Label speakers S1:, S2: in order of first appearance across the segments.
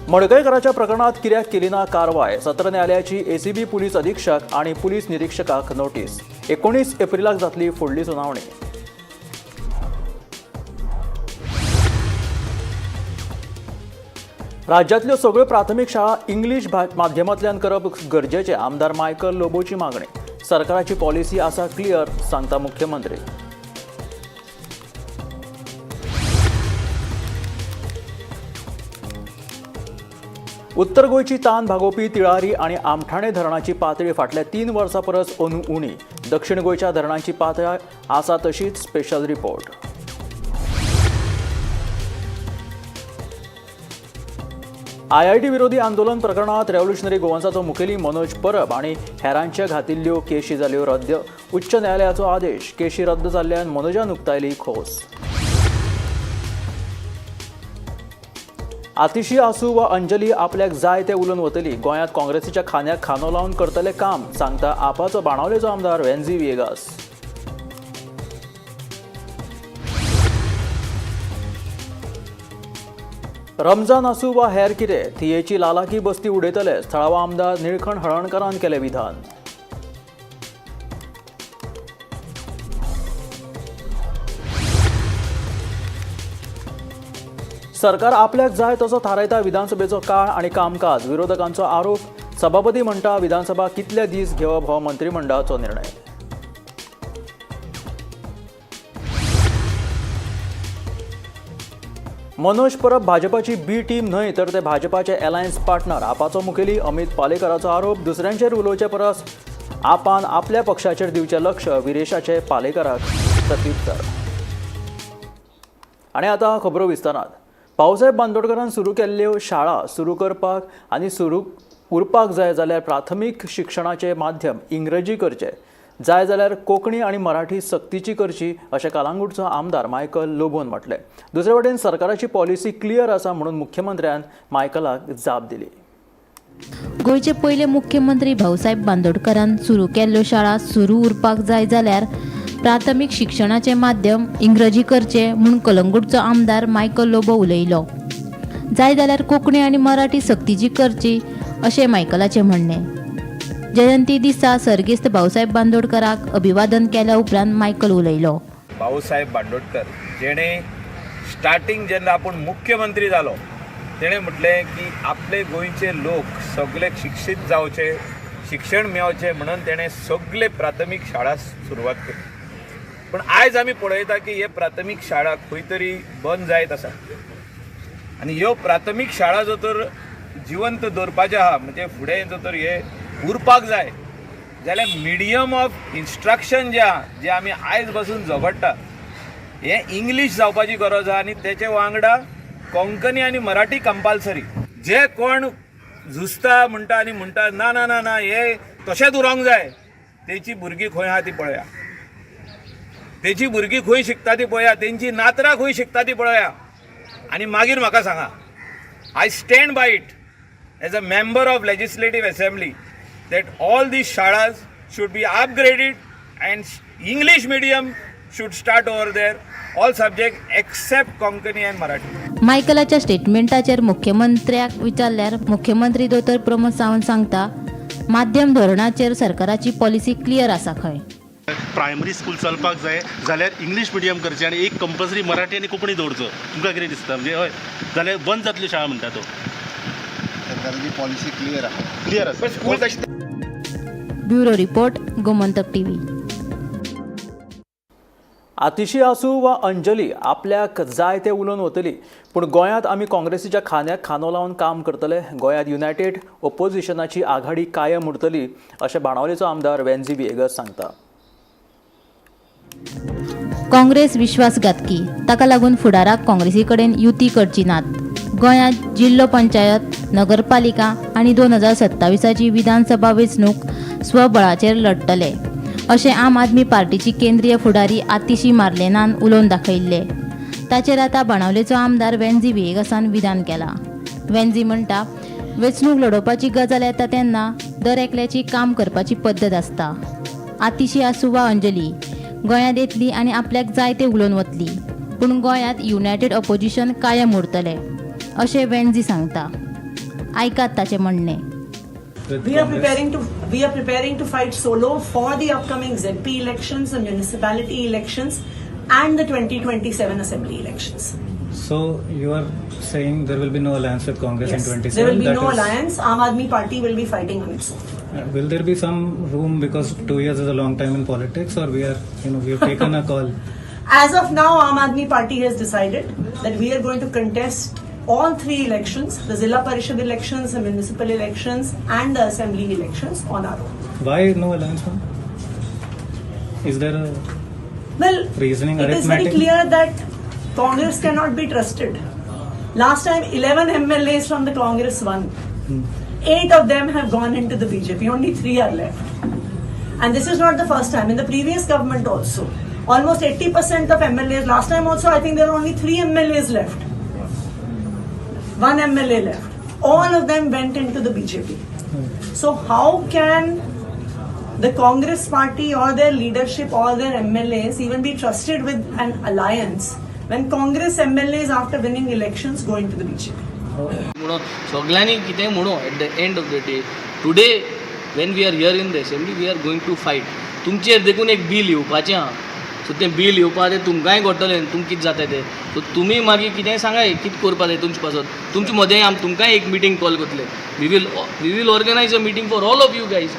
S1: मडकयकराच्या प्रकरणात कित्याक केली ना कारवाय? सत्र न्यायालयाची एसीबी पुलीस अधीक्षक आणि पुलीस निरीक्षकाक नोटीस. 19 एप्रिलाक जातली फुडली सुनावणी. राज्यातल्यो सगळ्यो प्राथमीक शाळा इंग्लीश माध्यमांतल्यान करप गरजेचें, आमदार मायकल लोबोची मागणी. सरकाराची पॉलिसी आसा क्लियर, सांगता मुख्यमंत्री. उत्तर गोंयची तान भागोवपी तिळारी आनी आमठाणे धरणाची पातळी फाटल्या 3 वर्सां परस अंदू उणी. दक्षिण गोंयच्या धरणांची पातळी आसा तशीच. Special report. आयआयटी विरोधी आंदोलन प्रकरणात रेव्होल्युशनरी गोवन्साचो मुखेली मनोज परब आनी हेरांच्या घातिल्ल्यो केशी जाल्यो रद्द. उच्च न्यायालयाचो आदेश. केशी रद्द जाल्ल्यान मनोजान उक्तायली खोस. आतिशी आसू वा अंजली, आपल्याक जाय ते उलोवन वतली. गोंयांत काँग्रेसीच्या खांद्याक खांदो लावन करतले काम, सांगता आपाचो बाणावलेचो आमदार वेन्झी व्हिएगास. रमजान आसूं वा हेर कितें, थियेची लालाकी बस्ती उडयतले, थळावो आमदार निळखण हळर्णकारान केलें विधान. सरकार आपल्याक जाय तसो थारायता विधानसभेचो काळ आनी कामकाज, विरोधकांचो आरोप. सभापती म्हणटा विधानसभा कितले दीस घेवप हो मंत्रिमंडळाचो निर्णय. मनोज परब भाजपाची बी टीम न्हय तर ते भाजपाचे अलायन्स पार्टनर, आपाचो मुखेली अमित पालेकराचो आरोप. दुसऱ्यांचेर उलोवचे परस आपान आपल्या पक्षाचेर दिवचें लक्ष, विरेशाचे पालेकराक प्रत्युत्तर. आनी आतां खबरो विस्तारात. भाऊसाहेब बांदोडकरान सुरू केल्ल्यो शाळा सुरू करपाक आनी सुरू उरपाक जाय जाल्यार प्राथमीक शिक्षणाचें माध्यम इंग्रजी करचें, जाय जाल्यार कोंकणी आनी मराठी सक्तीची करची, अशें कालांगूटचो आमदार मायकल लोबोन म्हटलें. दुसरे वटेन सरकाराची पॉलिसी क्लियर आसा म्हणून मुख्यमंत्र्यान मायकलाक जाप दिली.
S2: गोंयचे पयले मुख्यमंत्री भाऊसाहेब बांदोडकरान सुरू केल्ल्यो शाळा सुरू उरपाक जाय जाल्यार प्राथमीक शिक्षणाचें माध्यम इंग्रजी करचें म्हूण कलंगूटचो आमदार मायकल लोबो उलयलो. जाय जाल्यार कोंकणी आनी मराठी सक्तीची करची अशें मायकलाचें म्हणणें. जयंती दिसा सर्गेस्त भाऊसाहेब बांदोडकराक अभिवादन केल्या उपरांत मायकल उलयलो.
S3: भाऊसाहेब बांदोडकर जेणे स्टार्टिंग जेन्ना आपूण मुख्यमंत्री जालो तेणें म्हटलें की आपले गोंयचे लोक सगळे शिक्षीत जावचे, शिक्षण मेळचें म्हणून तेणें सगळे प्राथमीक शाळा सुरवात केली. पूण आयज आमी पळयता की हे प्राथमीक शाळा खंय तरी बंद जायत आसा आनी ह्यो प्राथमीक शाळा जर तर जिवंत दवरपाच्यो आहा, म्हणजे फुडें जर तर हे उरपाक जाय जाल्यार मिडियम ऑफ इन्स्ट्रक्शन जें आहा, जें आमी आयज बसून झगडटा, हें इंग्लीश जावपाची गरज आहा आनी तेचे वांगडा कोंकणी आनी मराठी कंपल्सरी. जे कोण झुजता म्हणटा आनी म्हणटा ना ना ना ना हे तशेंच उरोंक जाय, तेची भुरगीं खंय आहा ती पळया, तेची भुरगीं खंय शिकता ती पळया, तेंची नातरां खंय शिकता ती पळया आनी मागीर म्हाका सांगा. I stand by it as a member of Legislative Assembly that all these shalas should be upgraded and English medium should start over there, all subject except Konkani and Marathi.
S2: मायकलाच्या स्टेटमेंटाचेर मुख्यमंत्र्याक विचारल्यार मुख्यमंत्री दोतोर प्रमोद सावंत सांगता, माध्यम धोरणाचेर सरकाराची पॉलिसी क्लियर आसा खंय.
S4: Primary school चलपाक जाय जाल्यार इंग्लीश मिडियम करचें आनी एक कंपल्सरी मराठी आनी कोंकणी दवरचो. तुमकां कितें दिसता? म्हणजे हय जाल्यार बंद जातल्यो शाळा म्हणटा तो.
S5: सरकाराची पॉलिसी क्लियर आहा.
S4: क्लियर आसा.
S5: स्कूल तशें.
S2: Bureau report, Gomantak TV.
S1: Atishi आसूं वा अंजली, आपल्याक जाय तें उलोवन वतली, पूण गोंयांत आमी काँग्रेसीच्या खांद्याक खांदो लावन काम करतले. गोंयांत युनायटेड ओपोजिशनाची आघाडी कायम उरतली, अशें बाणावलेचो आमदार वेन्झी व्हिएगस सांगता.
S2: काँग्रेस विश्वासघातकी, ताका लागून फुडाराक काँग्रेसी कडेन युती करची नात. गोंयांत जिल्लो पंचायत, नगरपालिका आनी 2027ची विधानसभा वेंचणूक स्वबळाचेर लढतले, अशें आम आदमी पार्टीची केंद्रीय फुडारी आतिशी मार्लेनान उलोवन दाखयिल्लें. ताचेर आतां बाणावलेचो आमदार वेन्झी व्हिएगसान विधान केलां. वेन्झी म्हणटा, वेंचणूक लडोवपाची गजाल येता तेन्ना दर एकल्याची काम करपाची पद्दत आसता. आतिशी आसूं वा अंजली, गोंयांत येतली आनी आपल्याक जाय तें उलोवन वतली, पूण गोंयांत युनायटेड ऑपोजिशन कायम उरतलें, अशें वेन्झी सांगता. आयकात ताचें म्हणणें.
S6: We are preparing to fight solo for the upcoming ZP elections, the municipality elections, and the 2027 assembly elections.
S7: So you are saying there will be no alliance with Congress
S6: Yes,
S7: in 27?
S6: There will be
S7: That
S6: no
S7: is-
S6: alliance. Aam Aadmi Party will be fighting on its own.
S7: Will there be some room, because 2 years is a long time in politics, or we are, we have taken a call?
S6: As of now, Aam Aadmi Party has decided that we are going to contest all three elections, the Zilla Parishad elections, the municipal elections, and the assembly elections on our own.
S7: Why no alliance, ma'am? Is there a
S6: Well,
S7: reasoning,
S6: it is very
S7: arithmetic?
S6: clear that Congress cannot be trusted. Last time, 11 MLAs from the Congress won. 8 of them have gone into the BJP. Only 3 are left. And this is not the first time. In the previous government also, almost 80% of MLAs, last time also, I think there were only 3 MLAs left. 1 MLA left. All of them went into the BJP. So how can the Congress party or their leadership or their MLAs even be trusted with an alliance when Congress MLAs after winning elections go into the BJP?
S8: म्हणून सगळ्यांनी कितेंय म्हणू, at the end of the day today when we are here in the assembly we are going to fight. तुमचेर देखून एक bill येवपाचें आहा, so तें बील येवपा तें तुमकांय कळटलें तुमकां कितें जाता तें. सो तुमी मागीर कितेंय सांगाय कितें करपा जाय तुमचे पासत, तुमचे मदें आमी तुमकांय एक मिटींग कॉल करतले. We will organise a meeting for all of you guys,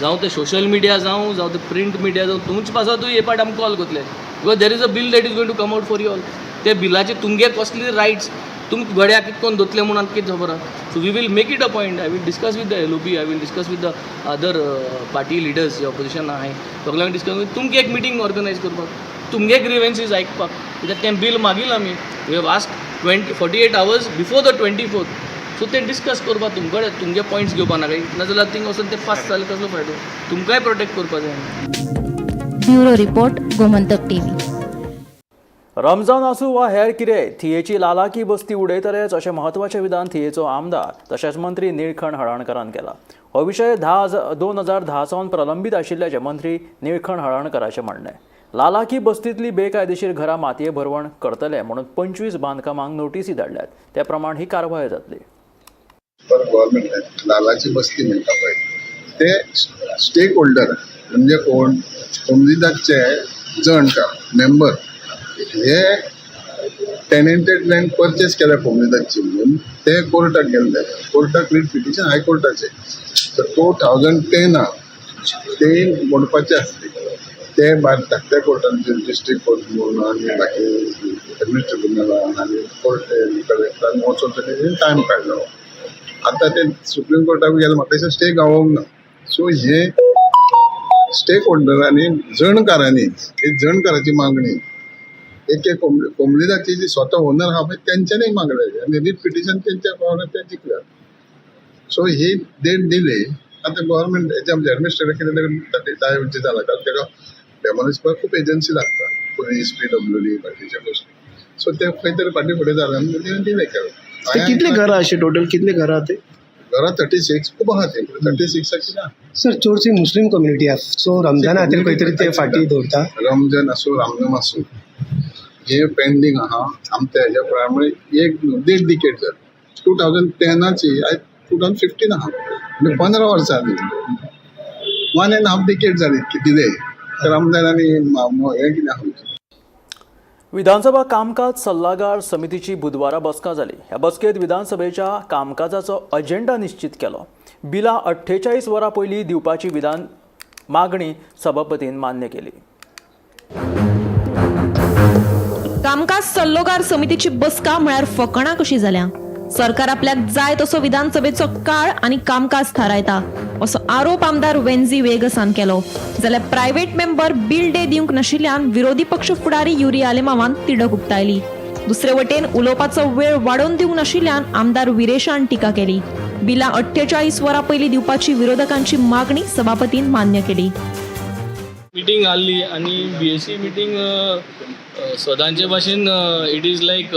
S8: जावं तें सोशल मिडिया जावं, जावं तें प्रिंट मिडिया जावं, तुमचे पासतूय हे पाट आमी कॉल करतले, because there is a bill that is going to come out for you all. ते बिलाचे तुमगे कसले रायट्स, तुमकां गड्याक कितें करून दोतले म्हणून आमकां कितें खबर आहा. So we will make it a point. I will discuss with the LOP, I will discuss with the other party leaders J opposition आहाय सगळ्यांक डिस्कस करून तुमकां एक मिटींग ऑर्गनायज करपाक, तुमगे ग्रिवेन्सीज आयकपाक, कित्याक तें बील मागिलां आमी. We have ask 48 hours before the 24th. So ते डिस्कस करपाक तुमकडे तुमगे पॉयंट्स घेवपा नाका, नाजाल्यार थिंग वचून ते फास्ट जालें कसलो फायदो, तुमकांय प्रोटेक्ट करपा जाय.
S2: Bureau report, Gomantak TV.
S1: Ramzan आसूं वा हेर कितें, थियेची लालाकी बस्ती उडयतलेच अशें म्हत्वाचें विधान थियेचो आमदार तशेंच मंत्री निळखण हळर्णकरान केलां. हो विशय 2010 सावन प्रलंबीत आशिल्ल्याचें मंत्री निळखण हळर्णकराचें म्हणणें. लालाकी बस्तींतली बेकायदेशीर घरां मातये भरवण करतले म्हणून 25 बांदकामांक नोटीसी धाडल्यात, त्या प्रमाण ही कारवाय जातली.
S5: पर गव्हर्मेंट लालाची बस्ती म्हणटा पळय ते स्टेक होल्डर म्हणजे कोण, कोमुनिदादचे जणकार मेंबर हे टेनेंटेड लँड परचेस केल्या कोमुनिदादची म्हणून ते कोर्टाक गेल्ले, कोर्टाक रीट पिटिशन हायकोर्टाचे, तर 2010 ते मोडपाचे आसले, ते धाकट्या कोर्टान डिस्ट्रिक्ट कोर्ट म्हणून आनी बाकी एडमिनिस्ट्रेटिव्ह ट्रिब्युनलान आनी कोर्ट कलेक्टरान वचोन तेणी टायम काडलो. आतां ते सुप्रीम कोर्टाक गेले, म्हाका दिसता स्टे गावोंक ना. सो हे स्टेक होल्डरांनी जणकारांनी ही जणकाराची मागणी एक एक कोमुनिदादची जी स्वता ओनर आहा पळय तेंच्यांनी मागले आनी रीट पिटिशन तेंच्या पावला ते जिखले. सो ही डेट दिली. आतां गव्हर्मेंट हेच्या आमच्या एडमिनिस्ट्रेटर कितें तरी जाला, कारण ताका डेमोलिश करपाक खूब एजन्सी लागता, पुलीस, PWD, बाकीचे गोश्टी. सो ते खंय तरी फाटीं फुडें जालें आनी तेणी डिले केलें.
S9: कितले घरां अशी टोटल कितले घरां ते?
S5: घरां 36 खूब आहा ते, 36 कितें आहा.
S9: सर चडशी मुस्लीम कम्युनिटी आसा, सो रमजाना खातीर खंय तरी ते फाटीं दवरता.
S5: रमजान आसूं रामनम आसूं हे पेंडींग आहा आमच्या हेज्या प्रमाणे एक देड डिकेट जालें. 2010 आयज 2015 आहा, म्हणजे 15 वर्सां जालीं, 1.5 डिकेट जाली की डिले. रमजान आनी हें कितें आहा.
S1: विधानसभा कामकाज सल्लागार समितीची बुधवारा बसका जाली. ह्या बसकेंत विधानसभेच्या कामकाजाचो अजेंडा निश्चित केलो. बिलां 48 वरां पयलीं दिवपाची विधान मागणी सभापतीन मान्य केली.
S10: कामकाज सल्लोगार समितीची बसका म्हळ्यार फकणां कशी जाल्या. सरकार आपल्याक जाय तसो विधानसभेचो काळ आनी कामकाज थारायता असो आरोप आमदार वेन्झी वेगसान केलो. जाल्यार प्रायव्हेट मेंबर बिल डे दिवंक नाशिल्ल्यान विरोधी पक्ष फुडारी युरी आलेमावान तिडक उक्तायली. दुसरे वटेन उलोवपाचो वेळ वाडोवन दिवंक नाशिल्ल्यान आमदार विरेशान टिका केली. बिलां 48 वरां पयलीं दिवपाची विरोधकांची मागणी सभापतीन मान्य केली.
S8: मिटींग आहली आनी BSc meeting सदांचे भाशेन it is लायक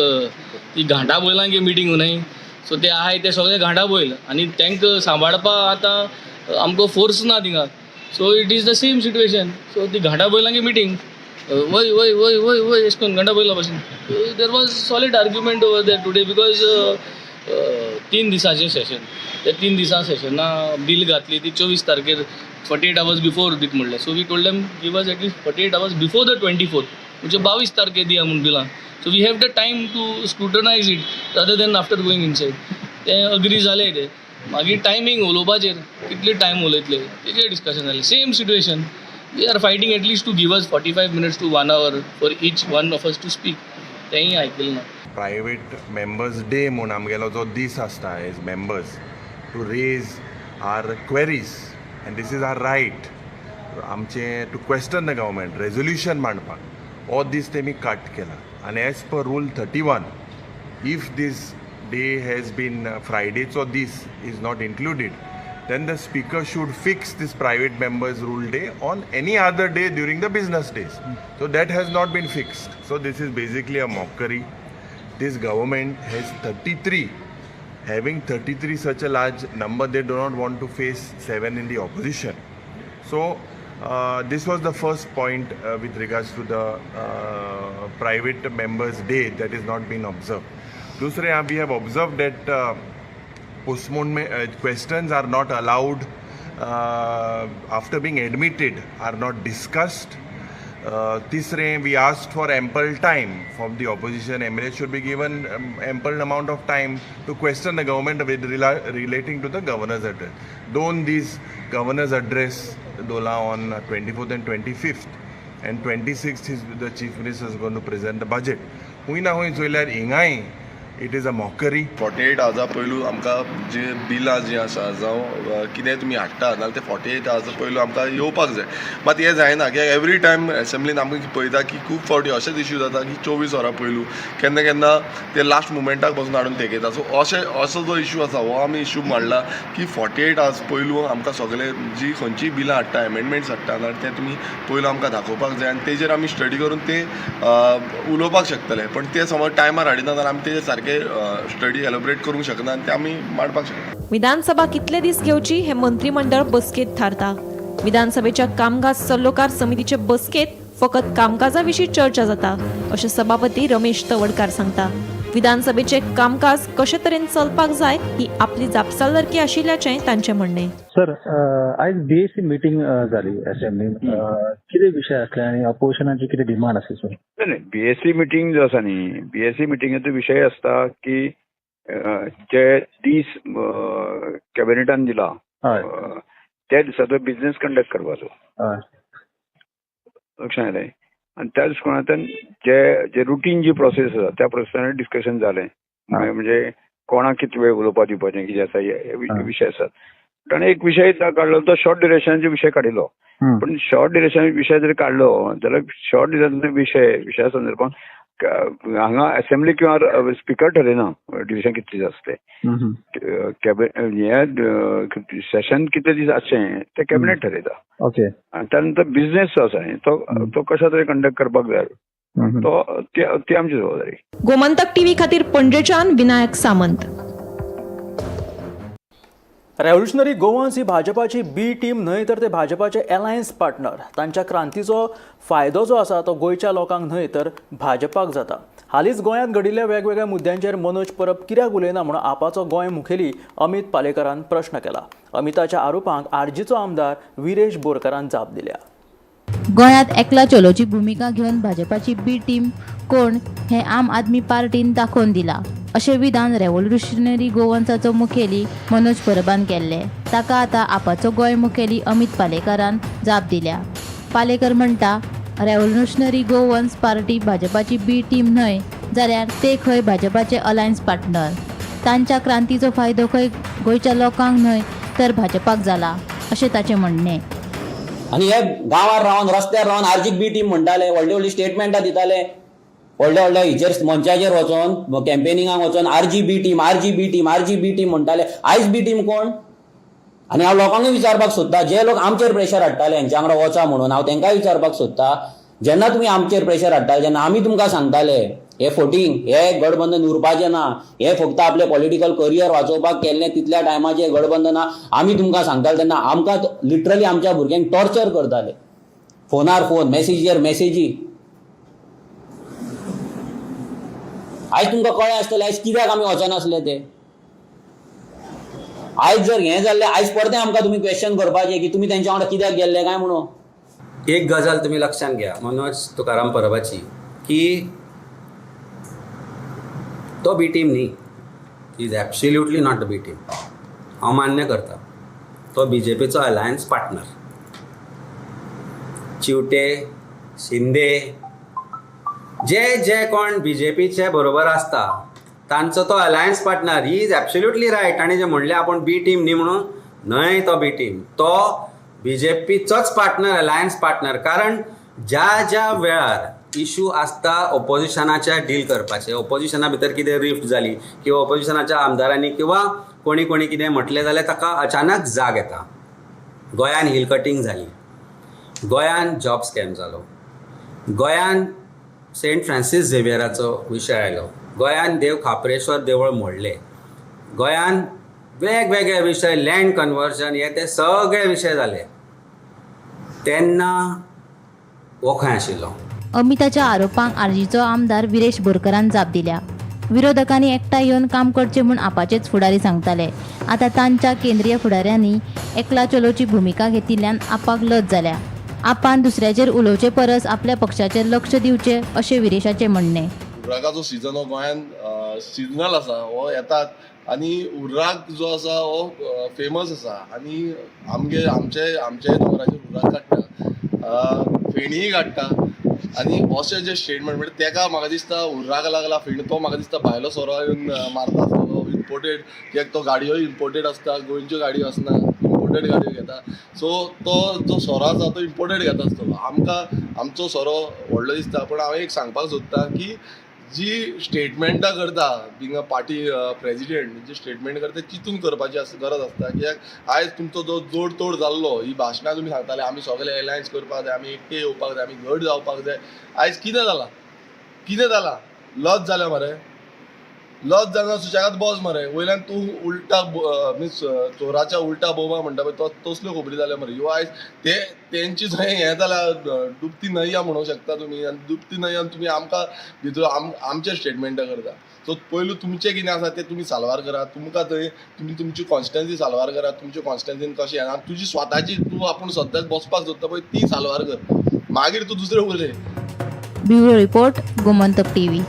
S8: ती घांटा बैलांगे मिटींग न्हय, सो ते आहाय ते सगळे घांटा बैल आनी तांकां सांबाळपा आतां आमकां फोर्स ना थिंगा. So it is the same situation. So ती घांटा बैलांगे मिटींग वय वय वय वय वय अशें करून घांटा बैला भाशेन. There was solid argument over there today because 3 दिसांचें Seshan. त्या 3 दिसां सेशना बील घातली ती 24 तारखेर 48 आवर्स बिफोर दीत म्हणलें. So we told them give us at least 48 hours before the 24th, म्हणजे 22 तारखेर दिया म्हूण बिलां. So we have the time to scrutinise it rather than after going inside. ते अग्री जाले ते. मागीर टायमींग उलोवपाचेर कितले टायम उलयतले तेजेर डिस्कशन जालें. Same situation, we are fighting at least to give us 45 minutes to 1 hour for each one of us to speak. तेंय आयकलें ना.
S11: प्रायवेट मेंबर्स डे म्हूण आमगेलो जो दीस आसता as members to raise our queries and this is our right आमचें to question the government, resolution मांडपाक. हो दीस तेमी कट केला आनी as per rule 31 if this day has been फ्रायडेचो दीस is not included then the speaker should fix this private members rule day on any other day during the business days. So that has not been fixed. So this is basically a mockery. This government has 33. Having 33 such a large number, they do not want to face 7 in the opposition. So this was the first point with regards to the private members day that is not being observed. Dusre, we have observed that postponement questions are not allowed after being admitted, are not discussed. Tisre, we asked for ample time from the opposition. MLA should be given ample amount of time to question the government with relating to the governor's address. Don't these governor's address Dola on 24th and 25th and 26th is the chief minister is going to present the budget. Hui na hui joyल्यार हिंगाय it is a mockery.
S12: 48 आवर्सां पयलू आमकां जे बिलां जीं आसा जावं कितें तुमी हाडटा जाल्यार ते 48 आवर्सां पयलू आमकां येवपाक जाय. मात हें जायना कित्याक एवरी टायम एसेंब्लीन आमी पळयता की खूब फावटी अशेच इश्यू जाता की 24 वरां पयलू केन्ना केन्ना ते लास्ट मुमेंटाक पसून हाडून तेकयता. सो अशें असो जो इश्यू आसा हो आमी इश्यू मांडला की 48 आवर्स पयलू आमकां सगळे जी खंयचीय बिलां हाडटा, एमेंडमेंट्स हाडटा जाल्यार ते तुमी पयलू आमकां दाखोवपाक जाय आनी तेजेर आमी स्टडी करून ते उलोवपाक शकतले. पण ते समज टायमार हाडिना जाल्यार आमी तेजेर सारके स्टडी एलोबरेट करूंक शकना आनी ते आमी मांडपाक शकना.
S10: विधानसभा कितले दीस घेवची हे मंत्रिमंडळ बसकेत थारता. विधानसभेच्या कामकाज सल्लोकार समितीचे बसकेत फकत कामकाजा विशीं चर्चा जाता अशें सभापती रमेश तवडकार सांगता. विधानसभेचे कामकाज कशे तरेन चलपाक जाय ही आपली जापसालदारकी आशिल्ल्याचें तांचें म्हणणें.
S13: सर, आयज बीएसी मिटींग जाली असेंब्लीन, कितें विशय आसले आनी अपोजिशनाची कितें डिमांड आसली सर?
S14: नाही, बीएससी मिटींग जो आसा न्ही, बीएससी मिटिंगेचो विशय आसता की जे दीस कॅबिनेटान दिला त्या दिसाचो बिझनेस कंडक्ट करपाचो. लक्षात आयलें. आनी त्या दृश्टिकोनांतल्यान जे जे रुटीन जी प्रोसेस आसा त्या प्रोसेसान डिस्कशन जालें. म्हणजे कोणाक कितले वेळ उलोवपाक दिवपाचें कितें आसा हे विशय आसात. आनी एक विशय काडलो तो शॉर्ट ड्युरेशनाचो विशय काडिल्लो. पण शॉर्ट ड्युरेशन विशय जर काडलो जाल्यार शॉर्ट ड्युरेशन विशया संदर्भात हांगा असेंब्ली किंवा स्पिकर ठरयना ड्युरेशन कितले दीस आसते. हे सेशन कितले दीस आसचें तें कॅबिनेट ठरयता.
S13: ओके.
S14: आनी त्यानंतर बिझनेस जो आसा तो तो कशा तरेन कंडक्ट करपाक जाय तो ती आमची जबाबदारी.
S10: गोमंतक टीव्ही खातीर पणजेच्यान विनायक सामंत.
S1: रेव्होल्युशनरी गोवन्स ही भाजपाची बी टीम न्हय तर ते भाजपाचे एलायन्स पार्टनर. तांच्या क्रांतीचो फायदो जो आसा तो गोंयच्या लोकांक न्हय तर भाजपाक जाता. हालींच गोंयांत घडिल्ल्या वेगवेगळ्या मुद्द्यांचेर मनोज परब कित्याक उलयना म्हणून आपाचो गोंय मुखेली अमित पालेकरान प्रश्न केला. अमिताच्या आरोपांक आरजीचो आमदार विरेश बोरकारान जाप दिल्या.
S2: गोंयांत एकला चलोची भुमिका घेवन भाजपाची बी टीम कोण हें आम आदमी पार्टीन दाखोवन दिलां अशें विधान रेव्होल्युशनरी गोवन्साचो मुखेली मनोज परबान केल्लें. ताका आतां आपाचो गोंय मुखेली अमित पालेकारान जाप दिल्या. पालेकर म्हणटा, रेव्होल्युशनरी गोवन्स पार्टी भाजपाची बी टीम न्हय जाल्यार ते खंय भाजपाचे अलायन्स पार्टनर. तांच्या क्रांतीचो फायदो खंय गोंयच्या लोकांक न्हय तर भाजपाक जाला अशें ताचें म्हणणें.
S15: आनी हे गांवार रावन रस्त्यार रावन आरजीक बी टीम म्हणटाले, व्हडली व्हडली स्टेटमेंटां दिताले, व्हडल्या व्हडल्या हिचेर मंचाचेर वचोन कॅम्पेनिंगाक वचोन RG B team, RG B team, RG B team म्हणटाले. आयज बी टीम कोण? आनी हांव लोकांकूय विचारपाक सोदता, जे लोक आमचेर प्रेशर हाडटाले हेंच्या वांगडा वचा म्हणून, हांव तांकांय विचारपाक सोदता, जेन्ना तुमी आमचेर प्रेशर हाडटाले तेन्ना आमी तुमकां सांगताले हे फोटींग, हे गठबंधन उरपाचें ना, हे फक्त आपलें पॉलिटिकल करियर वाचोवपाक केल्लें तितल्या टायमाचें गठबंधन ना. आमी तुमकां सांगताले तेन्ना आमकां लिटरली आमच्या भुरग्यांक टॉर्चर करताले, फोनार फोन, मॅसेजीचेर मॅसेजी. आयज तुमकां कळ्ळें आसतलें आयज कित्याक आमी वचनासले ते. आयज जर हें जाल्लें, आयज परतें आमकां तुमी क्वेश्चन करपाचें की तुमी तेंच्या वांगडा कित्याक गेल्ले काय म्हणून.
S16: एक गजाल तुमी लक्षांत घ्या मनोज तुकाराम परबाची, की तो बी टीम न्ही, is absolutely not the B team. हांव मान्य करता, तो बी जे पीचो अलायन्स पार्टनर. चिवटे, शिंदे, जे जे कोण बी जे पीचे बरोबर आसता तांचो तो alliance partner. He is absolutely right. ताणें जें म्हणलें आपूण बी टीम न्ही म्हणून, न्हय तो बी टीम, तो बी जे पीचोच पार्टनर, अलायन्स पार्टनर. कारण ज्या ज्या वेळार इशू आसता ओपोजिशनाच्या डील करपाचे, ओपोजिशना भितर कितें रिफ्ट जाली किंवा ओपोजिशनाच्या आमदारांनी किंवा कोणी कोणी कितें म्हटलें जाल्यार ताका अचानक जाग येता. गोंयान हिल कटींग जाली, गोंयान जॉब स्कॅम जालो, गोंयान सेंट फ्रांसीस झेवियराचो विशय आयलो, गोंयान देव खाप्रेश्वर देवूळ मोडलें, गोंयान वेगवेगळे विशय, लँड कन्वर्जन, हे ते सगळे विशय जाले, तेन्ना हो खंय आशिल्लो?
S2: अमिताच्या आरोपांक आरजीचो आमदार विरेश बोरकरान जाप दिल्या. विरोधकांनी एकठांय येवन काम करचें म्हूण आपाचेच फुडारी सांगताले. आतां तांच्या केंद्रीय फुडाऱ्यांनी एकला चलोची भुमिका घेतिल्ल्यान आपाक लज जाल्या. आपान दुसऱ्याचेर उलोवचे परस आपल्या पक्षाचेर लक्ष दिवचें अशें विरेशाचें म्हणणें.
S12: उर्राकाचो सिजन हो गोंयांत सिजनल आसा, हो येतात आनी उर्राक जो आसा हो फेमस आसा आनी आमगे आमचे आमचे दोंगराचेर उर्राक काडटा, फेणीय काडटा. आनी अशें जे स्टेटमेंट म्हणजे तेका म्हाका दिसता उर्राक लागला फेणी, तो म्हाका दिसता भायलो सोरो येवन मारता आसतलो इम्पोर्टेड, कित्याक तो गाडयो इम्पोर्टेड आसता, गोंयच्यो गाडयो आसना, इम्पोर्टेड गाडयो घेता. सो तो जो सोरो आसा तो इम्पोर्टेड घेता आसतलो. आमकां आमचो सोरो व्हडलो दिसता. पूण हांव एक सांगपाक सोदता की जी स्टेटमेंटां करता बींग अ पार्टी प्रेजिडेंट, जी स्टेटमेंट करता चिंतून करपाची गरज आसता. कित्याक आयज तुमचो जो जोड तोड जाल्लो, ही भाशणां तुमी सांगताले आमी सगळे एलायन्स करपाक जाय, आमी एकटे येवपाक जाय, आमी घट जावपाक जाय, आयज कितें जालां? कितें जालां? लज जाल्या मरे, लज जाना सुशेगाद बस मरे. वयल्यान तूं उल्टा मिन्स चोराच्या उल्टा बोबा म्हणटा पळय, तो तसल्यो खबरी जाल्या मरे ह्यो. आयज ते तेंची थंय हें जाल्या, डुबती नय्या म्हणूंक शकता तुमी. आनी डुबती नय्यान तुमी आमकां भितर आमचे स्टेटमेंटां करता. सो पयलू तुमचें कितें आसा तें तुमी साल्वार करात. तुमकां थंय तुमी तुमची कॉन्स्टिट्युएन्सी साल्वार करात, तुमचे कॉन्स्टिट्युएन्सीन कशें येना तुजी स्वताची, तूं आपूण सद्याक बसपाक सोदता पळय ती साल्वार कर, मागीर तूं दुसरें उलय.
S2: Bureau report, Gomantak TV.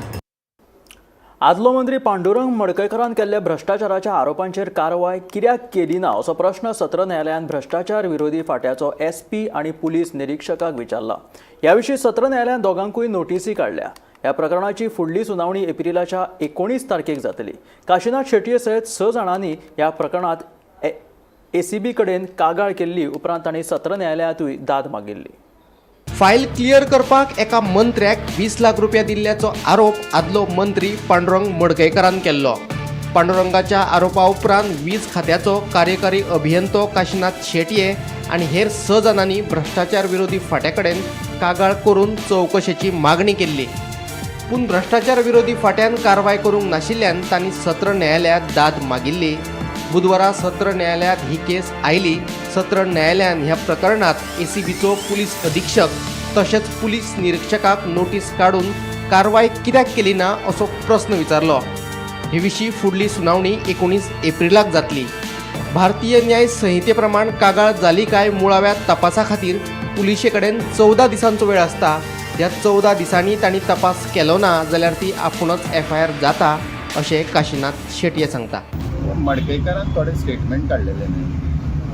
S1: आदलो मंत्री पांडुरंग मडकयकारान केल्ल्या भ्रश्टाचाराच्या आरोपांचेर कारवाय कित्याक केली ना असो प्रश्न सत्र न्यायालयान भ्रश्टाचार विरोधी फांट्याचो एसपी आनी पुलीस निरिक्षकाक विचारला. ह्या विशीं सत्र न्यायालयान दोगांकूय नोटीसी काडल्या. ह्या प्रकरणाची फुडली सुनावणी एप्रिलाच्या 19 तारखेक जातली. काशीनाथ शेटये सयत 6 जाणांनी ह्या प्रकरणांत एसीबी कडेन कागाळ केल्ली. उपरांत तांणी सत्र न्यायालयांतूय दाद मागिल्ली.
S17: फायल क्लियर करपाक एका मंत्र्याक 20 लाख रुपया दिल्ल्याचो आरोप आदलो मंत्री पांडुरंग मडकयकारान केल्लो. पांडुरंगाच्या आरोपा उपरांत वीज खात्याचो कार्यकारी अभियंतो काशीनाथ शेटये आनी हेर 6 जाणांनी भ्रश्टाचार विरोधी फांट्या कडेन कागाळ करून चवकशेची मागणी केल्ली. पूण भ्रश्टाचार विरोधी फांट्यान कारवाय करूंक नाशिल्ल्यान तांणी सत्र न्यायालयांत दाद मागिल्ली. बुधवारा सत्र न्यायालयांत ही केस आयली. सत्र न्यायालयान ह्या प्रकरणात एसीबीचो पुलीस अधीक्षक तशेंच पुलीस निरिक्षकाक नोटीस काडून कारवाय कित्याक केली ना असो प्रस्न विचारलो. हे विशीं फुडली सुनावणी 19 एप्रिलाक जातली. भारतीय न्याय संहिते प्रमाण कागाळ जाली काय मुळाव्या तपासा खातीर पुलिशे कडेन 14 दिसांचो वेळ आसता. ह्या 14 दिसांनी तांणी तपास केलो ना जाल्यार ती आपूणच एफआयआर जाता अशें काशीनाथ शेटये सांगता.
S18: मडकयकारान थोडे स्टेटमेंट काडलेले न्ही,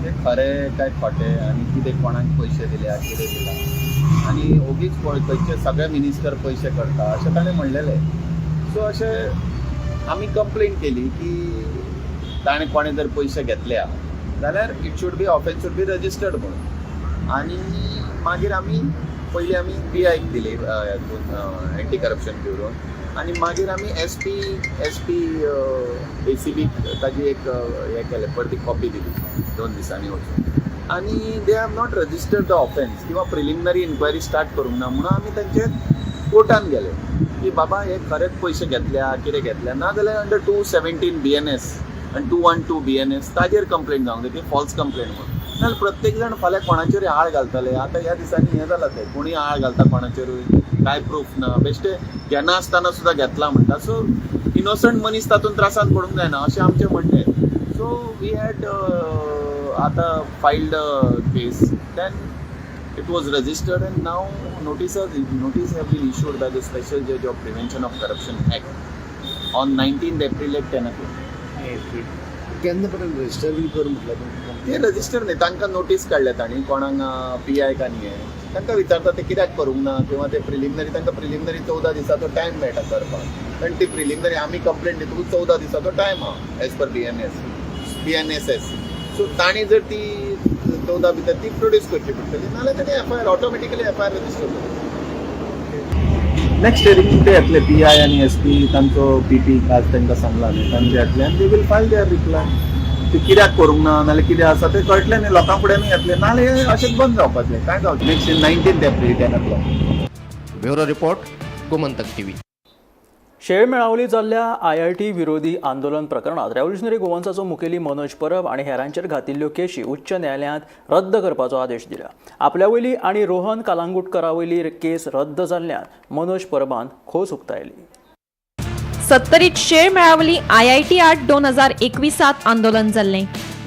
S18: ते खरें काय खोटें आनी कितें कोणाक पयशे दिल्या कितें दिला आनी ओगीच खंयचे सगळे मिनिस्टर पयशे करता अशें ताणें म्हणलेलें. सो अशें आमी कंप्लेन केली की ताणें कोणें जर पयशे घेतल्या जाल्यार it should be offence should be registered म्हणून. आनी मागीर आमी पयलीं आमी पी आयक दिली एंटी करप्शन ब्युरोन आनी मागीर आमी एस पी ए सी बीक ताजी एक हें केलें, परती कॉपी दिली 2 दिसांनी वचून. आनी they have not registered the offence किंवा प्रिलिमिनरी इन्क्वायरी स्टार्ट करूंक ना म्हणून आमी तांचे कोर्टान गेले की बाबा हे खरेंच पयशे घेतल्या कितें घेतल्या, ना जाल्यार अंडर 217 BNS आनी 212 BNS ताजेर कंप्लेन जावंक जाय की फॉल्स कंप्लेन म्हणून. नाजाल्यार प्रत्येक जाण फाल्यां कोणाचेरूय आळ घालतले. आतां ह्या दिसांनी हें जालां तें कोणूय आळ घालता कोणाचेरूय, कांय प्रूफ ना, बेश्टे घेनासतना सुद्दां घेतला म्हणटा. सो इनोसंट मनीस तातूंत त्रासान पडूंक जायना अशें आमचें म्हणणें. So we had आतां filed case, then it was registered and now notice have been issued by the special judge of Prevention of Corruption Act on 19 April at 10 o'clock.
S5: केन्ना पर्यंत रजिस्टर बीन कर म्हटलें तुमकां?
S18: ते रजिस्टर न्ही, तांकां नोटीस काडल्या तांणी. कोणाक पी I का न्ही, तांकां विचारता ते कित्याक करूंक ना किंवा ते प्रिलिमिनरी, तांकां प्रिलिमिनरी 14 दिसाचो टायम मेळटा करपाक, कारण ती प्रिलिमिनरी आमी कंप्लेंट दितकूच 14 दिसाचो टायम आहा as per BNS BNSS. So तांणी जर ती 14 भितर ती प्रोड्यूस करची पडटली, नाजाल्यार तांणी एफआयआर, ऑटोमॅटिकली एफआयआर रजिस्टर करतले. नेक्स्ट हियरिंग ते येतले, पी I आनी एस पी, तांचो पी पी आज तांकां सांगला न्ही, तांचे येतले आनी they will file their reply. ते कित्याक करूंक ना नाल्यार कितें आसा तें कळटलें न्ही, लोकां फुडें येतलें, नाल्यार हें अशेंच बंद जावपाचें, कांय जावचें. Next 19 April, 10 o'clock.
S17: Bureau report, Gomantak TV.
S1: शेळ मेळावली जाल्ल्या आयआयटी विरोधी आंदोलन प्रकरणात रेव्होल्युशनरी गोवन्साचो मुखेली मनोज परब आनी हेरांचेर घातिल्ल्यो केशी उच्च न्यायालयांत रद्द करपाचो आदेश दिला. आपल्या वयली आनी रोहन कलांगुटकरा वयली केस रद्द जाल्ल्यान मनोज परबान खोस उक्तायली.
S10: सत्तरीत शेळ मेळावली आयआयटी आड 2021त आंदोलन जाल्लें.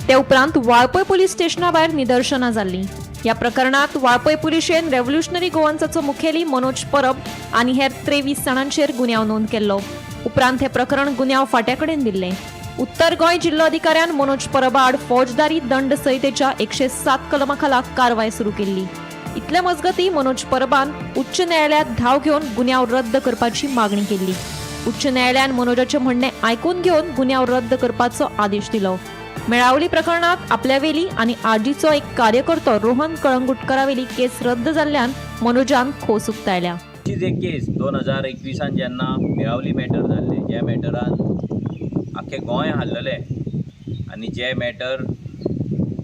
S10: ते उपरांत वाळपय पुलीस स्टेशना भायर निदर्शनां जाल्लीं. ह्या प्रकरणात वाळपय पुलिशेन रेव्होल्युशनरी गोवन्साचो मुखेली मनोज परब आनी हेर 23 जाणांचेर गुन्यांव नोंद केल्लो. उपरांत हें प्रकरण गुन्यांव फांट्या कडेन दिल्लें. उत्तर गोंय जिल्लोधिकाऱ्यान मनोज परबा आड फौजदारी दंड संहितेच्या 107 कलमा खाला कारवाय सुरू केल्ली. इतले मजगती मनोज परबान उच्च न्यायालयात धाव घेवन गुन्यांव रद्द करपाची मागणी केल्ली. उच्च न्यायालयान मनोजाचें म्हणणें आयकून घेवन गुन्यांव रद्द करपाचो आदेश दिलो. मेळावली प्रकरणात आपल्यावेली आनी आरजीचो एक कार्यकर्तो रोहन कळंगुटकरावेली केस रद्द जाल्ल्यान मनोजान खोस उक्तायल्या.
S3: हीच एक केस 2021an जेन्ना मेळावली मॅटर जाल्लें, ज्या मॅटरान आख्खें गोंय हाल्ललें आनी जे मॅटर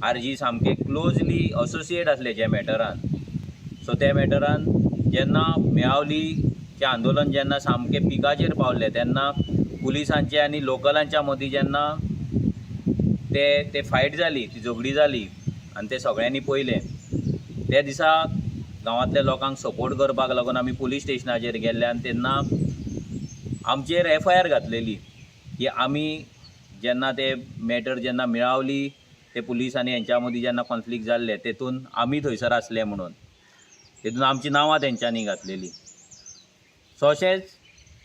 S3: आरजी सामके क्लोजली असोसिएट आसले ज्या मॅटरान, सो त्या मॅटरान जेन्ना मेळावलीचें आंदोलन जेन्ना सामकें पिकाचेर पावलें, तेन्ना पुलिसांचे आनी लोकलांच्या मदीं जेन्ना ते ते फायट जाली, ती झगडी जाली आनी ते सगळ्यांनी पळयलें, त्या दिसा गांवांतल्या लोकांक सपोर्ट करपाक लागून आमी पुलीस स्टेशनाचेर गेल्ले आनी तेन्ना आमचेर एफआयआर घातलेली की आमी जेन्ना ते मॅटर जेन्ना मेळावली ते पुलीस आनी हेंच्या मदीं जेन्ना कॉन्फ्लिक्ट जाल्ले, तेतून आमी थंयसर आसले म्हणून तेतून आमची नांवां तेंच्यांनी घातलेली. सो अशेंच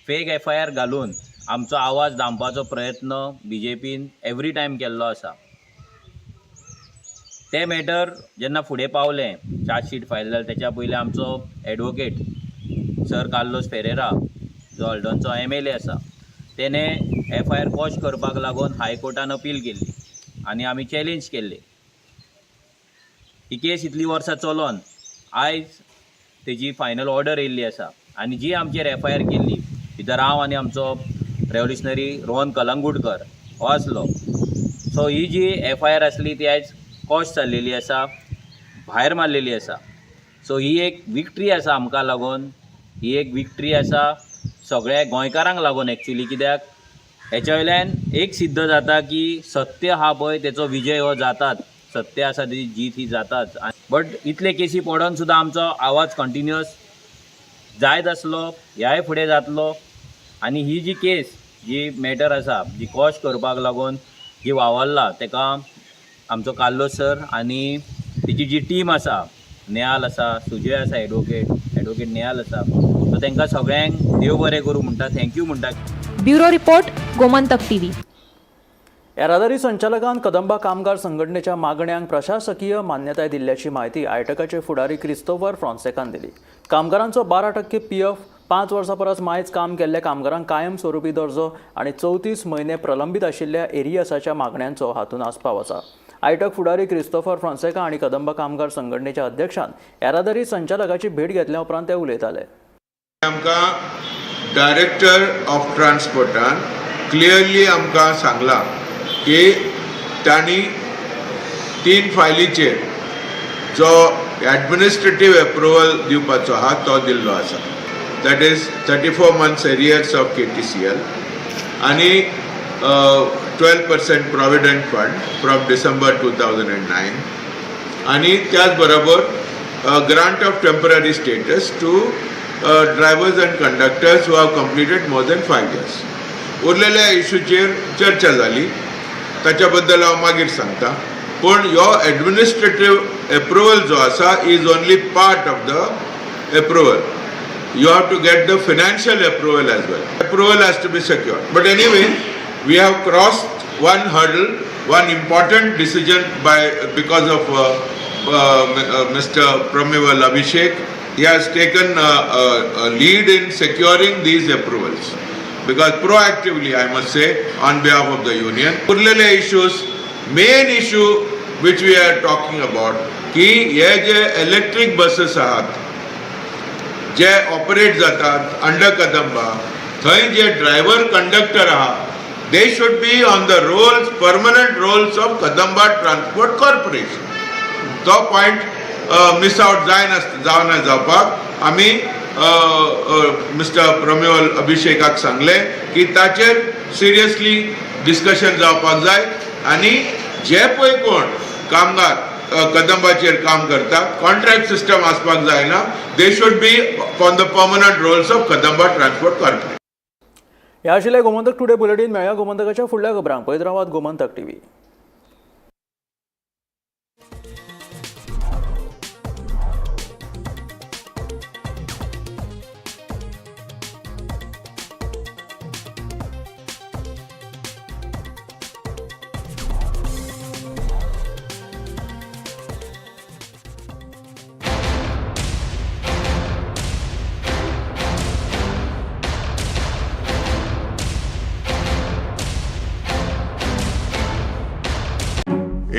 S3: फेक एफआयआर घालून आमचो आवाज दामपाचो प्रयत्न बीजेपीन एवरी टायम केल्लो आसा. तें मॅटर जेन्ना फुडें पावलें, चार्जशीट फायल जालें, तेच्या पयलीं आमचो एडवोकेट सर कार्लोस फेरेरा, जो हळदोणचो एमएलए आसा, तेणें एफआयआर क्वॉश करपाक लागून हायकोर्टान अपील केल्ली आनी आमी चॅलेंज केल्ली. ही केस इतलीं वर्सां चलोन आयज तेजी फायनल ऑर्डर येयल्ली आसा आनी जी आमचेर एफआयआर केल्ली, भितर हांव आनी आमचो रेव्होल्युशनरी रोहन कलंगूटकर हो आसलो, सो ही जी एफआयआर आसली ती आयज क्वॉश जाल्लेली आसा, भायर मारलेली आसा. सो ही एक विक्ट्री आसा आमकां लागून, ही एक विक्ट्री आसा सगळ्या गोंयकारांक लागून एक्चुली, कित्याक हेच्या वयल्यान एक सिद्ध जाता की सत्य आहा पळय तेचो विजय हो जाताच, सत्य आसा तेजी जीत ही जाताच. बट इतले केसी पडोन सुद्दां आमचो आवाज कंटिन्युअस जायत आसलो, ह्याय फुडें जातलो. आनी ही जी केस, जी मॅटर आसा, जी क्वॉश करपाक लागून जी वावरला, तेका आमचो कार्लोस सर आनी तेजी जी टीम आसा, नेहाल आसा, सुजय आसा, एडवोकेट नेहाल आसा, सो तांकां सगळ्यांक देव बरें करूं म्हणटा, thank you म्हणटा.
S10: Bureau report, Gomantak TV.
S1: येरादारी संचालकान कदंबा कामगार संघटनेच्या मागण्यांक प्रशासकीय मान्यताय दिल्ल्याची म्हायती आयटकाचे फुडारी क्रिस्तोफर फ्रॉन्सेकान दिली. कामगारांचो 12% पीएफ, 5 वर्सां परस मायज काम केल्ल्या कामगारांक कायम स्वरुपी दर्जो आनी 34 म्हयने प्रलंबीत आशिल्ल्या एरियसाच्या मागण्यांचो हातूंत आस्पाव आसा. आयटक फुडारी क्रिस्तोफर फ्रॉन्सेका आनी कदंबा कामगार संघटनेच्या अध्यक्षान येरादारी संचालकाची भेट घेतल्या उपरांत ते उलयताले.
S19: आमकां डायरेक्टर ऑफ ट्रान्सपोर्टान क्लियरली आमकां सांगलां की तांणी तीन फायलीचेर जो एडमिनिस्ट्रेटीव एप्रुवल दिवपाचो आहा तो दिल्लो आसा, that is 34 months arrears of KTCL आनी 12% provident fund from December 2009 आनी त्याच बरोबर grant of temporary status to drivers and conductors who have completed more than 5 years. उरलेल्या इशूचेर चर्चा जाली. ताच्या बद्दल हांव मागीर सांगता. पूण ह्यो एडमिनिस्ट्रेटीव एप्रुवल जो आसा is only part of the approval. You have to get the financial approval as well. Approval has to be secured. But anyway, we have crossed one hurdle, one important decision by because of Mr. Pramival Abhishek. He has taken a lead in securing these approvals, because proactively, I must say, on behalf of the union. उरलेले issues, main issue which we are talking about, की हे जे electric buses आहात जे operate जातात under Kadamba, थंय जे driver conductor आहा they should be on the rolls, permanent rolls of Kadamba Transport Corporation. तो point miss out जायना जावपाक आमी मिस्टर प्रमिवल अभिषेकाक सांगलें की ताचेर सिरियसली डिस्कशन जावपाक जाय आनी जे पळय कोण कामगार कदंबाचेर काम करता, कॉन्ट्रॅक्ट सिस्टम आसपाक जायना, they should be on the permanent rolls of Kadamba Transport Corporation.
S1: ह्या आशिल्लें गोमंतक टुडे बुलेटीन. मेळया गोमंतकाच्या फुडल्या खबरांक. पळयत रावात गोमंतक टीव्ही.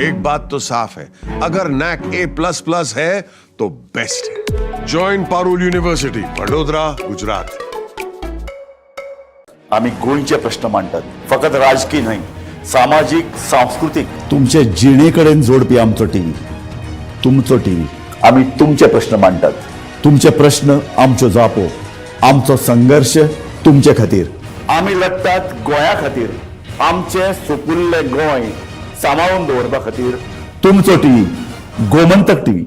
S11: एक बात तो साफ है, अगर नैक A++ है तो बेस्ट है। Join Parul university, Vadodara, Gujarat.
S20: आमी गोंयचे प्रश्न मांडटात, फकत राजकीय न्हय, सामाजीक, सांस्कृतीक, तुमचे जिणे कडेन जोडपी आमचो टीव्ही, तुमचो टीव्ही। आमी तुमचे प्रश्न मांडटात, तुमचे प्रश्न आमच्यो जापो, आमचो संघर्श तुमचे खातीर। आमी लढटात गोंया खातीर, आमचें सुपुल्लें गोंय सांबाळून दवरपा खातीर। तुमचो टीव्ही, गोमंतक टीव्ही।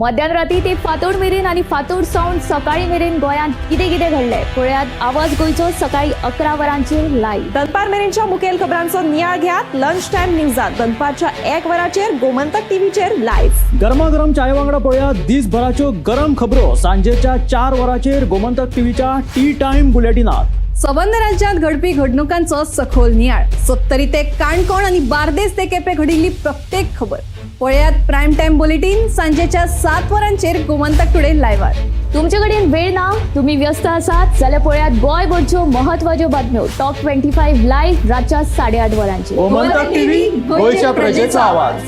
S21: मध्यान राती ते फांतोड मेरेन आनी फांतोड सावन सकाळी मेरेन गोंयांत कितें कितें घडलें पळयात आवाज गोंयचो सकाळी 11 वरांचेर लायव्ह.
S10: दनपार मेरेनच्या मुखेल खबरांचो नियाळ घेयात लंच टायम न्यूजात दनपारच्या 1 वराचेर गोमंतक टीव्हीचेर लायव्ह.
S1: गरमागरम चाय वांगडा पळयात दिसभराच्यो गरम खबरो सांजेच्या 4 वरांचेर गोमंतक टीव्हीच्या टी टायम बुलेटिनात.
S22: संबंद राज्यांत घडपी घडणुकांचो सखोल नियाळ, सत्तरी ते काणकोण आनी बार्देस ते केपें घडिल्ली प्रत्येक खबर पळयात प्रायम टायम बुलेटीन सांजेच्या 7 वरांचेर गोमंतक टुडे लायव्हार.
S21: तुमचे कडेन वेळ ना, तुम्ही व्यस्त आसात जाल्यार पळयात गोंयभरच्यो म्हत्वाच्यो बातम्यो टॉप 25 लायव्ह रातच्या 8:30 वरांचेर.
S1: गोमंतक टीव्ही, गोंयच्या प्रजेचो आवाज.